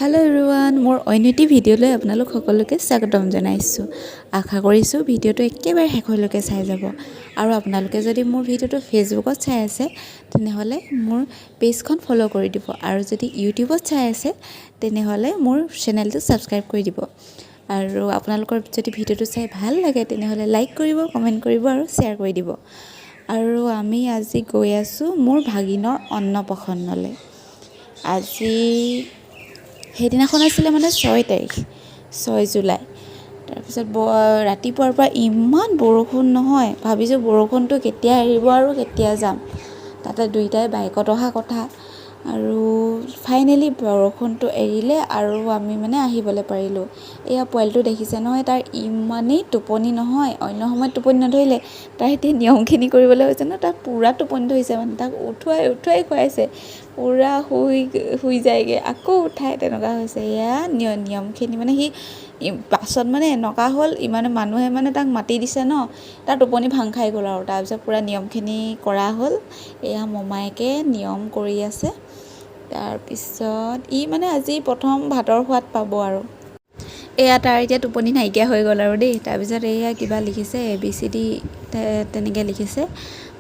Hello' everyone, মোৰ অন্য এটি ভিডিঅ'লৈ আপোনালোক সকলোকে স্বাগতম জনাইছোঁ। আশা কৰিছোঁ ভিডিঅ'টো একেবাৰে শেষলৈকে চাই যাব। আৰু আপোনালোকে যদি মোৰ ভিডিঅ'টো ফেচবুকত চাই আছে, তেনেহ'লে মোৰ পেজখন ফ'ল' কৰি দিব আৰু যদি ইউটিউবত চাই আছে, তেনেহ'লে মোৰ চেনেলটো ছাবস্ক্ৰাইব কৰি দিব। আৰু আপোনালোকৰ যদি ভিডিঅ'টো চাই ভাল লাগে, তেনেহ'লে লাইক কৰিব, কমেণ্ট কৰিব আৰু শ্বেয়াৰ কৰি দিব। আৰু আমি আজি গৈ আছোঁ মোৰ ভাগিনৰ অন্নপ্ৰসন্নলৈ। আজি সেইদিনাখন আছিলে মানে 6 তাৰিখ, 6 জুলাই। তাৰপিছত ৰাতিপুৱাৰ পৰা ইমান বৰষুণ নহয়, ভাবিছোঁ বৰষুণটো কেতিয়া এৰিব আৰু কেতিয়া যাম। তাতে দুইটাই বাইকত অহা কথা। আৰু ফাইনেলি বৰষুণটো এৰিলে আৰু আমি মানে আহিবলৈ পাৰিলোঁ। এয়া পোৱালিটো দেখিছে নহয়, তাৰ ইমানেই টোপনি নহয়। অন্য সময়ত টোপনি নধৰিলে, তাৰ এতিয়া নিয়মখিনি কৰিবলৈ হৈছে ন, তাৰ পূৰা টোপনি ধৰিছে। মানে তাক উঠুৱাই উঠুৱাই খুৱাইছে, পূৰা শুই শুই যায়গৈ, আকৌ উঠাই, তেনেকুৱা হৈছে। এয়া নিয়মখিনি মানে সি পাছত মানে এনেকুৱা হ'ল, ইমানে মানুহে মানে তাক মাতি দিছে ন, তাৰ টোপনি ভাং খাই গ'ল। আৰু তাৰপিছত পূৰা নিয়মখিনি কৰা হ'ল। এয়া মমায়েকে নিয়ম কৰি আছে। তাৰপিছত ই মানে আজি প্ৰথম ভাতৰ সোৱাদ পাব। আৰু এয়া তাৰ এতিয়া টোপনি নাইকিয়া হৈ গ'ল আৰু দেই। তাৰপিছত এয়া কিবা লিখিছে, এ বি চি ডি তেনেকৈ লিখিছে,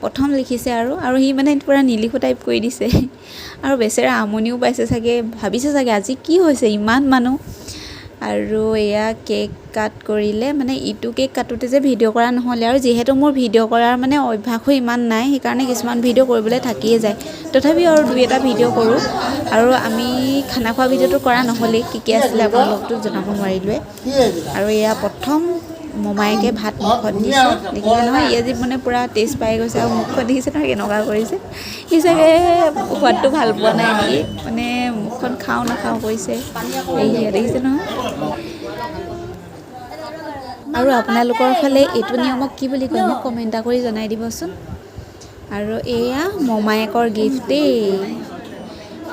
প্ৰথম লিখিছে। আৰু আৰু সি মানে পূৰা নিলিখো টাইপ কৰি দিছে। আৰু বেচেৰা আমনিও পাইছে চাগে, ভাবিছে চাগে আজি কি হৈছে ইমান মানুহ। আৰু এয়া কেক কাট কৰিলে। মানে ইটো কেক কাটোতে যে ভিডিঅ' কৰা নহ'লে আৰু যিহেতু মোৰ ভিডিঅ' কৰাৰ মানে অভ্যাসো ইমান নাই, সেইকাৰণে কিছুমান ভিডিঅ' কৰিবলৈ থাকিয়ে যায়। তথাপিও আৰু দুই এটা ভিডিঅ' কৰোঁ। আৰু আমি খানা খোৱা ভিডিঅ'টো কৰা নহ'লেই, কি কি আছিলে আপোনালোকতো জনাব নোৱাৰিলোৱে। আৰু এয়া প্ৰথম মমায়েকে ভাত মুখত দিছে, দেখিছে নহয়। ই আজি মানে পূৰা টেষ্ট পাই গৈছে। আৰু মুখখন দেখিছে নহয় কেনেকুৱা কৰিছে। সি চাগে সোৱাদটো ভাল পোৱা নাই নেকি, মানে মুখখন খাওঁ নাখাওঁ কৰিছে। এইয়া দেখিছে নহয়। আৰু আপোনালোকৰ ফালে এইটো নিয়মক কি বুলি কয়, মোক কমেণ্ট এটা কৰি জনাই দিবচোন। আৰু এয়া মমায়েকৰ গিফ্ট দেই,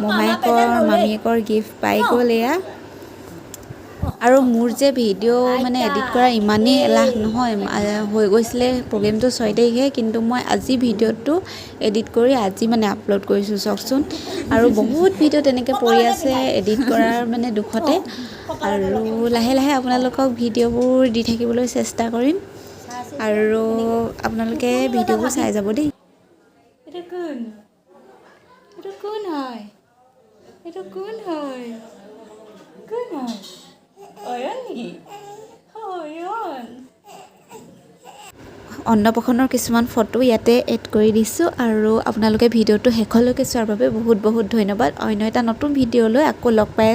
মমায়েকৰ মামীয়েকৰ গিফ্ট পাই গ'ল এয়া। আৰু মোৰ যে ভিডিঅ' মানে এডিট কৰা ইমানেই এলাহ নহয়, হৈ গৈছিলে প্ৰগ্ৰেমটো 6 তাৰিখে, কিন্তু মই আজি ভিডিঅ'টো এডিট কৰি আজি মানে আপলোড কৰিছোঁ, চাওকচোন। আৰু বহুত ভিডিঅ' তেনেকৈ পৰি আছে এডিট কৰাৰ মানে দুখতে। আৰু লাহে লাহে আপোনালোকক ভিডিঅ'বোৰ দি থাকিবলৈ চেষ্টা কৰিম আৰু আপোনালোকে ভিডিঅ'বোৰ চাই যাব দেই। এইটো কোন? এইটো কোন হয়? এইটো কোন হয়? কোন হয়? অয়ন নেকি? অয়ন। অন্নপ্ৰসন্নৰ কিছুমান ফটো ইয়াতে এড কৰি দিছোঁ। আৰু আপোনালোকে ভিডিঅ'টো শেষলৈকে চোৱাৰ বাবে বহুত বহুত ধন্যবাদ। অন্য এটা নতুন ভিডিঅ'লৈ আকৌ লগ পাই।